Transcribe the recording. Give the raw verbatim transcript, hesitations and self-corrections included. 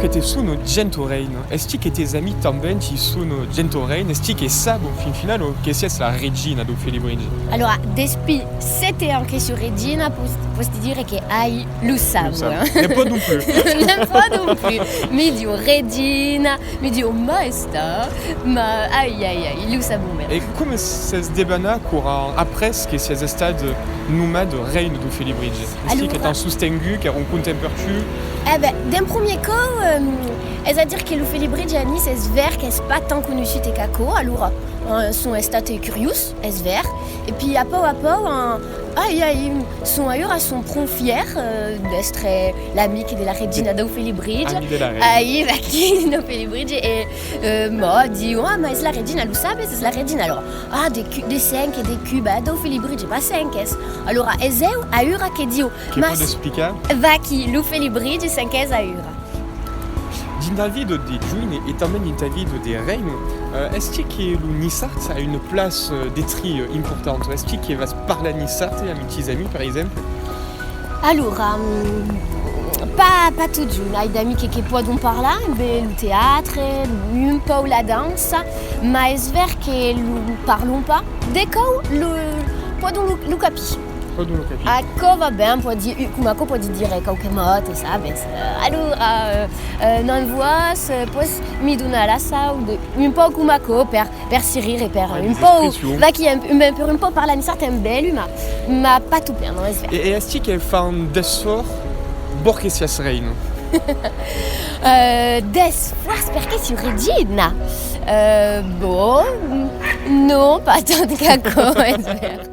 Te sona Gentorreina, es-ti que tes amics tanben ti sona Gentorreina, es-ti que sabon fin finala que siás la regina dau Felibritge? Alora, despí sete ans que siáu regina, pòs, pòs te dire que ai, lo sabon, hein. N'en pòdon plus. N'en pòdon plus. Mi diu regina, mi diu maestà, ma ai, ai, ai, lo sabon ben. E coma s'es debanat quora après que siás estat nomada reina dau Felibritge? Es-ti que t'an sostengut, qu'èron contents per tu? Eh ben, d'un premier còp, euh, es a dire que lo Felibritge a Niça es ver qu'es pas tant conoissut e qu'aquò, alora, euh, son estat curiós, es ver, e pi a pauc a pauc, euh, ai, ai, son aüra son pron fièrs, euh, d'èstre l'amic de la regina dau Felibritge. Amic de la regina. Ai, vaquí, dau Felibritge, e, euh, ma diu, ah, ma es la regina, lo sabes, es la regina, alora, ah, de cu-, de Senques, de cu-, bah, dau Felibritge, pas Senques. Alora, es eu aüra que diu, que pòt explicar? Vaquí, lo Felibritge, Senques aüra. Dins ta vida de joina e tanben dins ta vida de reina, euh, es-ti que lo niçard a una plaça, euh, de tria importanta? Es-ti que vas parlar niçard amb tis amics, per exemple? Alora, mm, pas, pas totjorn. Ai d'amics que, que pòdon parlar, ben, lo teatre, un pauc la dança, ma es ver que lo parlon pas. De còups, lo, pòdon lo, lo capir. Pòdon lo capir. Aquò va ben, pòdi, coma aquò pòdi dire quauque mot, e sabes. Euh, alora, euh, euh, non vòs, euh, pòs mi donar la sau, de, un pauc coma aquò, per, per si rire, per un pauc, vaquí, un, un, per un pauc parlar niçard amb eles, ma, ma pas tot plen, non, es ver. E, e es-ti que fan d'esfòrç bòrd que siás reina? Euh, d'esfòrç perque siáu regina? Euh, bon, non, pas tant qu'aquò, es ver.